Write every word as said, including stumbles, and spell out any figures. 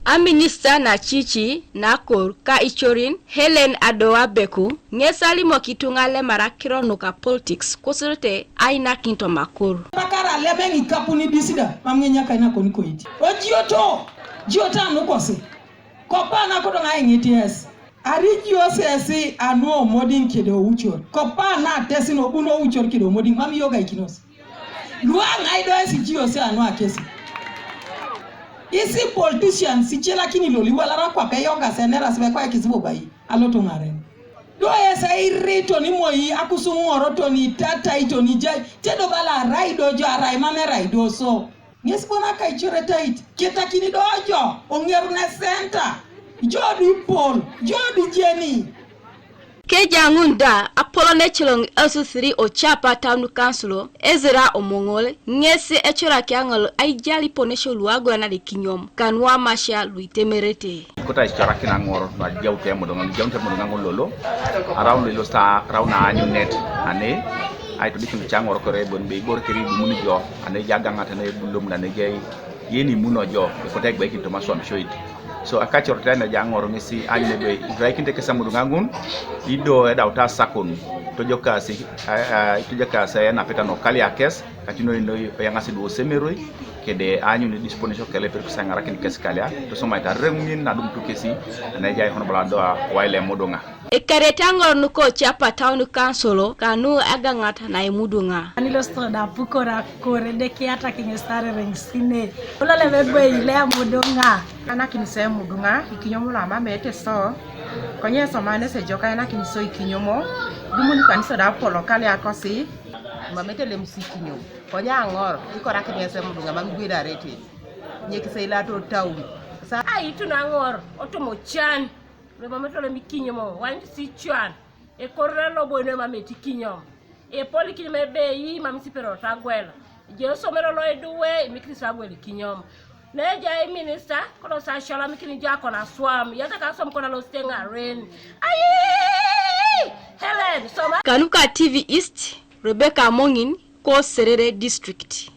A minista na cici na kor ka icorin Helen Adoa Beku ŋes alimok ituŋa lemara kiro nuka politics kosirete ainakin tomakor. Pakara lemeŋ ikapuni disida mam ŋenyakai nakoni koiti ojioto jioto anukosi kopa nakodoŋ aiŋit yes. Arijios esi anu omodiŋ kede oucor kopa natesin obun oucor kede omodiŋ mam iyogaikinos. Luaŋai do esi jios anu akesi? Isi politicians icelakini loliwalara kwape yogas eneras bekoekis bobai alotuŋaren. Do ese iritoni moi akusuŋoroton itatai toni jai tedo bala arai do jo arai mam erai do so. Ŋes bon akaicoretait ketakini do jo oŋerune senta jo di pol jo di jeni. Keja ŋun da apolon ecoloŋ elsu thiri o capa taun kansulo ezira omoŋol ŋes ecorak aŋol aijal iponesio luagoyan adikinyom kanuamasia luitemerete. Kota icorakin aŋor nuajaut emodoŋ nujaut emodoŋ aŋol lolo araun lolo sa araun aanyunet ane aitodikin lucaŋor kore bon be ibor kere idumuni jo ane jagaŋat ane bulom ane jai yeni muno jo ekote egweikin tomaswamishoit. So akacor tena jaŋor ŋesi anyun ebe ibraikin te kesamudu ŋaŋun ido edauta sakon tojokasi tojokasi enapeta no kalia kes kacino ino oyaŋasi duo semeroi kede anyun disponisho kele per kusaŋarakin kes kalia tosomaita reŋuŋin nadum tukesi anejai honobola doa waile muduŋa. Ekareta ŋor nuko capa taun kansolo kanu agaŋat na imuduŋa. Ani lo stoda pukora kore de kiata kiŋesare reŋsine. Ulo lebe gwe ile muduŋa. Anakin se muduŋa ikinyom lo amamete so. Konye somane se joka enakin so ikinyomo. Dumuni kanisa da polo kale akosi. Mamete lem si ikinyom. Konye aŋor ikorakin ese muduŋa mam gweda rete. Nyekise ilato taun. Sa ai tuna aŋor otomo can. Lo mam etolem ikinyom wany si cuan. Ekorra lobo ino mam eti kinyom. Epol kinyom ebe yi mam sipero tagwel. Je osomero lo eduwe imikri sagwel kinyom. Neja eminista kodo sa shola mikini jako na swam yata ka som kona lo stenga ren. Ayi! Helen soma. Kanuka T V East, Rebecca Mongin, ko Serere District.